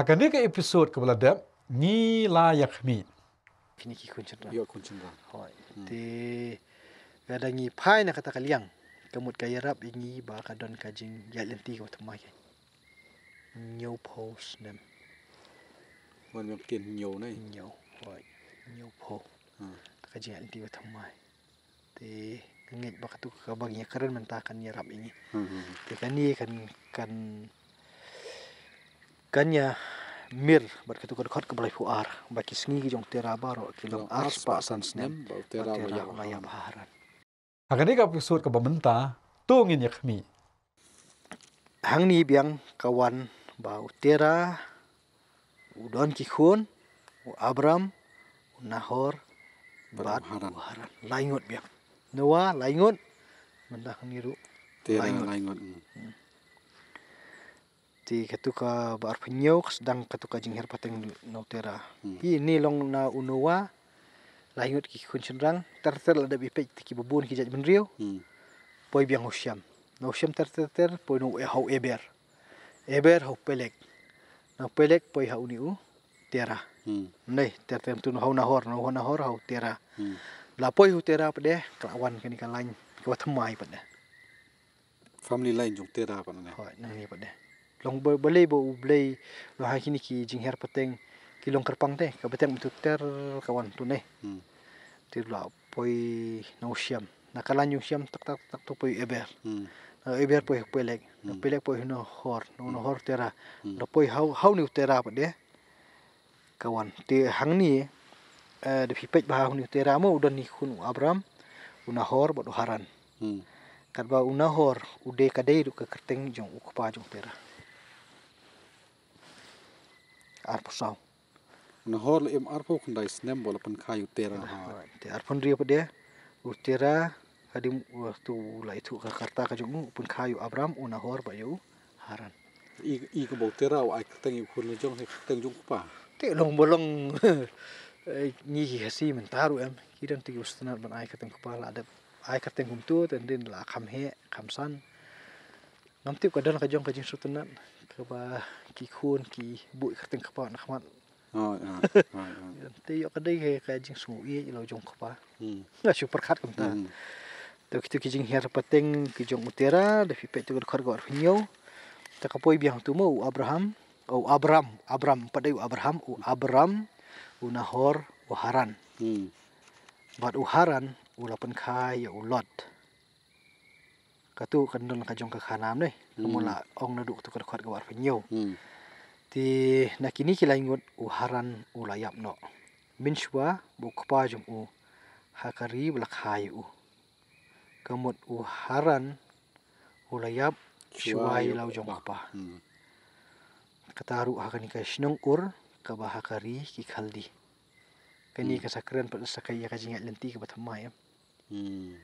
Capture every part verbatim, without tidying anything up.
Ha kane ka episode kaba la dep, ngi la ïakhmih. Kine ki khun shynrang. Ïa khun shynrang. Hooid. Hmm. Te lada ngi phai na kata ka liang, ka mut ka ïarap ïa ngi ba ka don ka jingïaid lynti kaba thymmai. Hynñiewphew snem. Wan mem kin hynñiew ne? Hynñiew. Hooid. Hynñiewphew. Hmm. Ka jingïaid lynti kaba thymmai. Te nga ngeit ba katu kaba ngi ïakren mynta kan ïarap ïa ngi. Hmm, hmm, hmm. Te kane kan, kan, kan ïa mir bad katu ka dkhot kaba laiphew ar ba ki sngi ki jong u Tera baroh ki long ar spah san snem ba u Tera u la ïap ha Haran. Ha kane ka episode kaba mynta to ngin ïakhmih. Hangne biang ka wan ba u Tera u don ki khun, u Abram, u Nahor, bad u Haran. Lai ngut biang. Noah lai ngut, mynta hangne ruh Tera lai ngut. Lai ngut. Hmm. Te katu kaba arphew hynñiew ka sdang katu ka jinghiar pateng na u Tera. Hmm. Hi ne long na u Noah, lai ngut ki khun shynrang, ter ter la dep ïa peit te kiba bun ki jait bynriew. Hmm. Poi biang ha u Shem. Na u Shem ter ter ter, poi na u E-, ha u Eber. Eber ha u Peleg. Na u Peleg poi ha une u Tera. Hmm. Nai, ter ter tu na ha u Nahor, na u Nahor ha u Tera. Hmm. La poi ha u Tera pat de, ka la wan kane ka line kaba thymmai pat de. Family line jong Tera pat ne. Hooid, nangne pat de. Long ba, balei ba U Blei, long ha kine ki jinghiar pateng ki long kyrpang te, ka pateng mynta ter ka wan tu ne. Hmm. Te la poi na u Shem. Na ka line jong u Shem tak tak tak tu poi u Eber. Hmm. Na u Eber poi u Peleg. Na u Peleg poi u Nahor. Na u Nahor Tera. Hmm. La poi ha u, ha une u Tera pat de. Ka wan. Te hangne, eh, da phi peit bha une u Tera mo u don ki khun u Abram, u Nahor bad u Haran. Hmm. Katba u Nahor u dei ka dei ruh ka kyrteng jong u kpa jong u Tera. Arphew saw. U Nahor la im arphew khyndai snem ba la pynkha ïa u Tera. Te arphew hynriew pat de u Tera, hadien u tu la ïathuh ka karta ka jong u, u pynkha ïa u Abram, u Nahor bad ïa u Haran. I, i kaba u Tera u ai kyrteng ïa u khun la jong, ha kyrteng jong u kpa. Te long ba long, eh, ngi ki Khasi mynta ruh em. Ki don te ki sngewtynnat ban ai kyrteng kpa, la dep ai kyrteng kumtu, te hadien la kham heh, kham san. Ngam tip ka don ka jong ka jingsngewtynnat kaba ki khun ki buh kyrteng kpa na khmat. Oh, ya. Oh, ya. Te ïoh ka dei ka, ka jingsngew ïeit la jong u kpa. Hmm. Nga shu pyrkhat kumta. Hmm. Te kitu ki jinghiar pateng ki jong u Tera, da phi peit tu ka dkhot kaba arphew hynñiew. Te ka poi biang tu mo u Abraham, u Abram, Abram, pat dei u Abraham, u Abram, u Nahor, u Haran. Hmm. Bad u Haran u la pynkha ïa u Lot. Katu kan don ka jong ka Kanaan ne. Hmm. Kumba la ong naduh katu ka dkhot kaba arphew hynñiew. Hmm. Te na kine ki lai ngut u Haran u la ïap noh. Mynshuwa ba u kpa jong u ha ka ri ba la kha ïa u. Ka mut u Haran u la ïap shuwa ïa la u jong u kpa. Hmm. Kata ruh ha kane ka shnong Ur kaba ha ka ri ki Khaldi. Kane ka sa kren pat sa ka ïa ka jingïaid lynti kaba thymmai em. Hmm.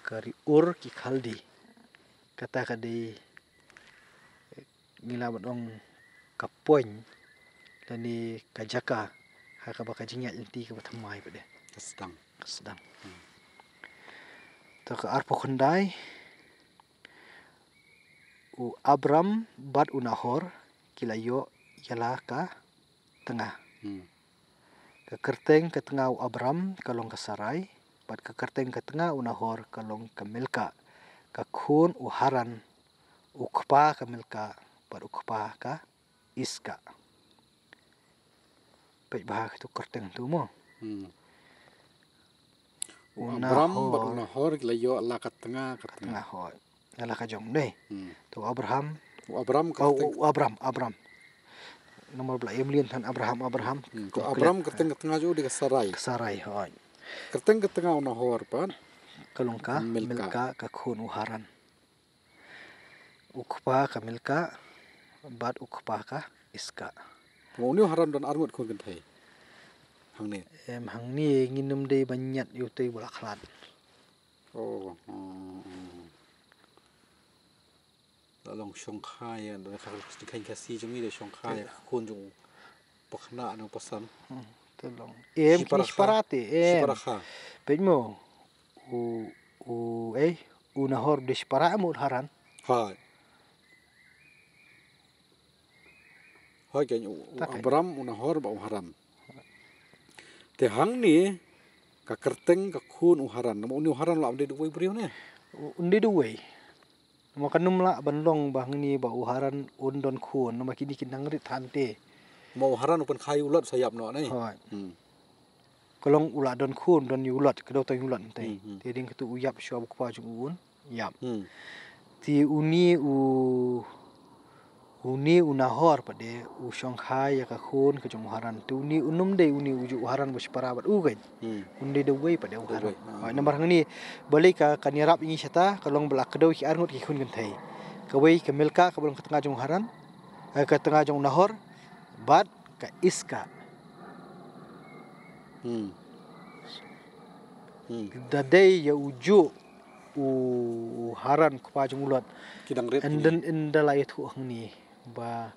Ka ri Ur ki Khaldi. Kata ka dei, ngi lah ban ong ka point lane ka jaka ha kaba ka jingïaid lynti kaba thymmai pat de. Ka sdang. Ka sdang. Hmm. To ka arphew khyndai, u Abram bad u Nahor ki la ïoh ïa la ka tnga. Hmm. Ka kyrteng ka tnga u Abram ka long ka Sarai, bad ka kyrteng ka tnga u Nahor ka long ka Milka, ka khun u Haran, u kpa ka Milka bad u kpa ka Iska. Peit bha katu kyrteng tu mo. Hmm. U Abram bad u Nahor ki la ïoh la ka tnga, ka tnga. Ka tnga, hooid. Nga la ka jong dei. Hmm. To Abraham. U Abram, oh, kyrteng. U Abram, Abram. Namar ba la ïa mlien than Abraham, Abraham. Hmm. To Abram kyrteng ka tnga jong u dei ka Sarai. Ka Sarai, hooid. Kyrteng ka tnga u Nahor pat ka long ka Milka. Milka ka khun u Haran. U kpa ka Milka bad u kpa ka Iska. Mo, une u Haran don arngut khun kynthei. Hangne. Em, hangne ngin ym dei ban ñiad ïa utei ba la khlad. Oh, hmm, hmm. La long shongkha ïa, da ka, ka Khasi jong ngi da shongkha ïa, khun jong u pakhynnah ne u pasan. Hmm, te long. Em, shipara kha. Shipara te, em. Shipara kha. Peit mo. U, u, eh, u Nahor dei shipara mo u Haran. Hai. Hoi, ka u, u Abram, u Nahor bad u Haran. Te hangne ka kyrteng ka khun u Haran. Namar une u Haran la un dei da uwei briew ne? Un dei da uwei. Namar kan ym lah ban long ba hangne ba u Haran un don khun, namar kine ki nang rit hangta. Namar u Haran u pynkhie u Lot sa ïap noh ne? Hoi. Hmm. Ka long u la don khun, don ïa u Lot, ka dei tang ïa u Lot hangta. Hmm, hmm. Te dei kata u ïap shuwa ba u kpa jong u un ïap. Hmm. Te une u, une u Nahor pat de u shongkha ïa ka khun ka jong u Haran. Te une un ym dei une u ju u Haran ba shipara bad u kein. Hmm. Un dei da uwei pat de u Haran. Hoi, namar hangne balei ka, kan ïarap ïa ngi shata, ka long ba la kdew ki arngut ki khun kynthei. Kawei ka Milka kaba long ka tnga jong u Haran, eh, ka tnga jong u Nahor, bad ka Iska. Hmm. Hmm. Da dei ïa u ju u Haran kpa jong u Lot. Ki dang rit. Ynda, ynda la ïathuh hangne ba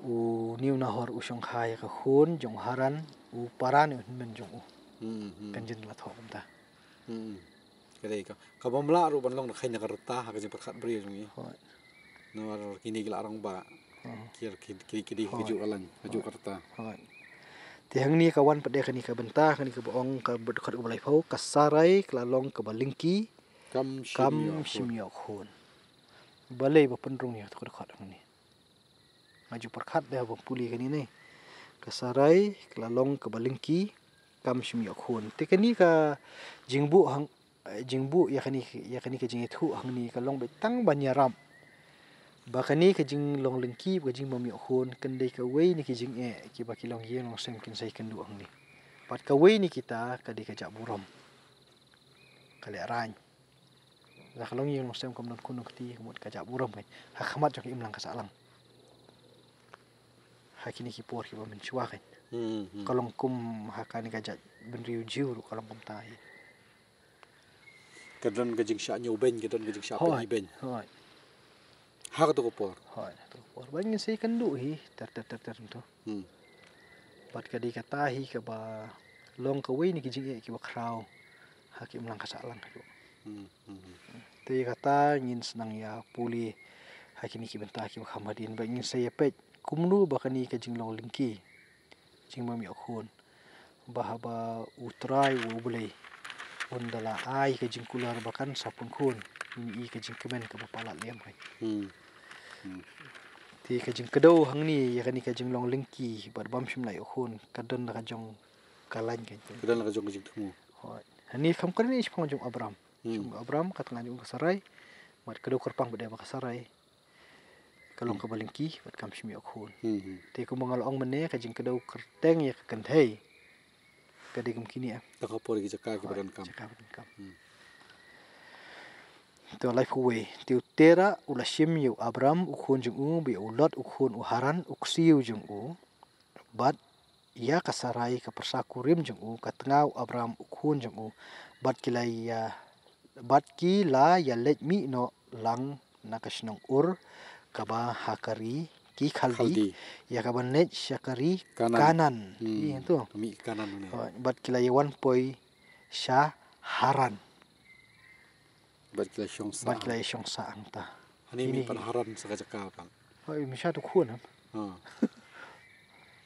une u Nahor u shongkha ïa ka khun jong u Haran, u para ne u hynmen jong u. Hmm, hmm. Kan jin la thoh kumta. Hmm. Ka dei ka, ka bym lah ruh ban long da kheiñ na ka rta ha ka jingpyrkhat briew jong ngi. Hoi. Namar kine ki la rangbah. Hmm. Ki, ki, ki, ki dei ka juh ka lain, ka juh ka rta. Hoi. Te hangne ka wan pat de kane ka bynta, kane kaba ong ka dkhot kaba laiphew, ka Sarai ka la long kaba lyngkhi, kam shym ïoh khun. Balei ba pynrung ïa ka dkhot hangne? Nga ju pyrkhat de haba pule kane ne. Ka Sarai ka la long kaba lyngkhi, kam shym ïoh khun. Te kane ka jingbuh hang, eh, jingbuh ïa kane, ïa kane ka jingïathuh hangne ka long beit tang ban ïarap ba kane ka jinglong lyngkhi, ka jingbym ïoh khun, kan dei kawei na ki jingeh kiba ki longïing longsem kin sa ïakynduh hangne. Bad kawei na kita ka dei ka jaka burom. Ka lehraiñ. Lada ka longïing longsem kam don khun don kti, ka mut ka jaka burom kein ha khmat jong ka imlang ka sahlang. Ha kine ki por kiba mynshuwa kein. Hmm, hmm. Ka long kum ha kane ka jaitbynriew Jiw ruh ka long kumta hi. Ka don ka jingshah ñiewbeiñ, ka don ka jingshah pynibeiñ. Hoi. Ha kato ka por. Hoi, ha kato ka por. Ba ngin sa ïakynduh hi ter ter ter ter tu. Hmm. Bad ka dei kata hi kaba long kawei na ki jingeh kiba khraw ha ka imlang ka sahlang. Hmm, hmm, hmm. Te kata ngin sa nang ïa pule ha kine ki bynta kiba kham hadien, ba ngin sa ïa peit kumno ba kane ka jinglong lyngkhi, jingbym ïoh khun, ba haba U Trai uba U Blei un da la ai ka jingkular ba kan sa pun khun, ngin ïohi ka jingkmen kaba palat lem kein. Hmm. Hmm. Te ka jingkdew hangne ïa kane ka jinglong lyngkhi bad bym shym la ïoh khun, ka don la ka jong ka lain kein. Ka don la ka jong ka jingthmu. Hoi. Hangne kam kren shaphang jong u Abram. Hmm. Jong u Abram, ka tnga jong u ka Sarai. Bad kdew kyrpang bad ïa ka Sarai. Ka long kaba lyngkhi bad kam shym ïoh khun. Hmm, hmm. Te kumba nga la ong mynne, ka jingkdew kyrteng ïa ka kynthei ka dei kum kine, eh. Ha ka por ki jaka kiba donkam. Jaka ba donkam. Hmm. Te laiphew wei. Te u Tera u la shim ïa u Abram u khun jong u, bad ïa u Lot u khun u Haran u ksiew jong u, bad ïa ka Sarai ka pyrsa kurim jong u, ka tnga u Abram u khun jong u, bad ki la ïa, bad ki la ïaleit mih noh lang na ka shnong Ur kaba ha ka ri ki Khaldi. Khaldi. Ïa kaban leit sha ka ri Kanan. Kanan. Hmm. Ïa tu. Ka mih Kanan ne. Hoi, bad ki la ïawan poi sha Haran. Bad ki la shong sah. Bad ki la shong sah hangta. Hangne mih pat Haran sa ka jaka pat. Hoi, mih sha tu khun em. Ha.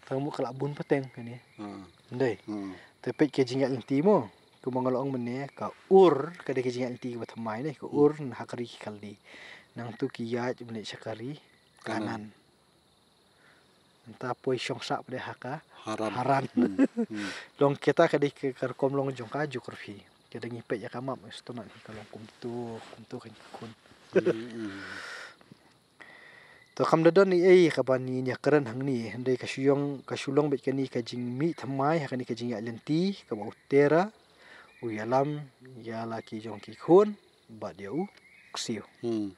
Tang mut ka la bun pateng kane. Ha. Ndei. Ha. Te peit ka jingïaid lynti mo. Kumba nga la ong mynne, ka Ur ka dei ka jingïaid lynti kaba thymmai ne, ka Ur na ha ka ri ki Khaldi. Nangtu ki ïaid mynne sha ka ri Kanan. Kanan. Nta poi shong sah pat de ha ka Haran. Haran. Hmm, hmm. Long kata ka dei ka, ka rukom long jong ka geography. Lada ngi peit ïa ka map, sngewtynnat hi ka long kumtu, kumtu kein ka khun. Hmm, hmm. To kam da don ei ei kaba ngin ïa kren hangne, hynrei ka shu long, ka shu long beit kane ka jingmih thymmai ha kane ka jingïaid lynti kaba u Tera u ïalam ïa la ki jong ki khun bad ïa u ksiew. Hmm.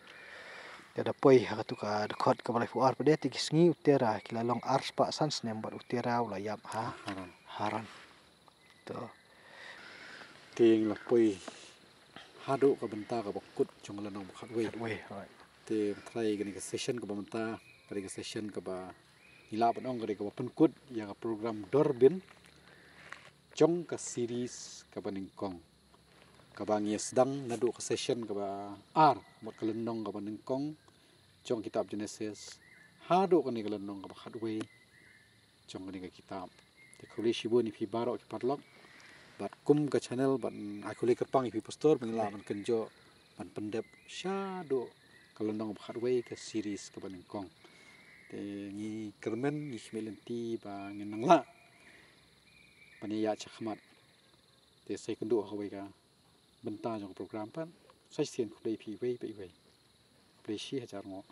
Te da poi ha katu ka dkhot kaba laiphew ar pat de, te ki sngi u Tera ki la long ar spah san snem bad u Tera u la ïap ha Haran. Haran. To. Te ngi la poi haduh ka bynta kaba kut jong ka lynnong ba khatwei. Khatwei, hoi. Te nga tharai kane ka session kaba mynta ka dei ka session kaba ngi lah ban ong ka dei kaba pynkut ïa ka program Durbin jong ka series kaba nyngkong, kaba ngi ïa sdang naduh ka session kaba ar, mut ka lynnong kaba nyngkong jong kitab Genesis haduh kane ka lynnong kaba khatwei jong kane ka kitab. Te khublei shibun ïa phi baroh ki paralok. Bad kum ka channel bad ai khublei kyrpang ïa phi pastor ba ngi lah ban kynjoh ban pyndep shaduh ka lynnong ba khatwei ka series kaba nyngkong. Te ngi kyrmen ngi khmih lynti ba ngin nang lah ban ïa ïaid shakhmat. Te sa ïakynduh ha kawei ka bynta jong ka program pat. Sa shisien khublei phi iwei pa iwei. Khublei shi hajar nguh.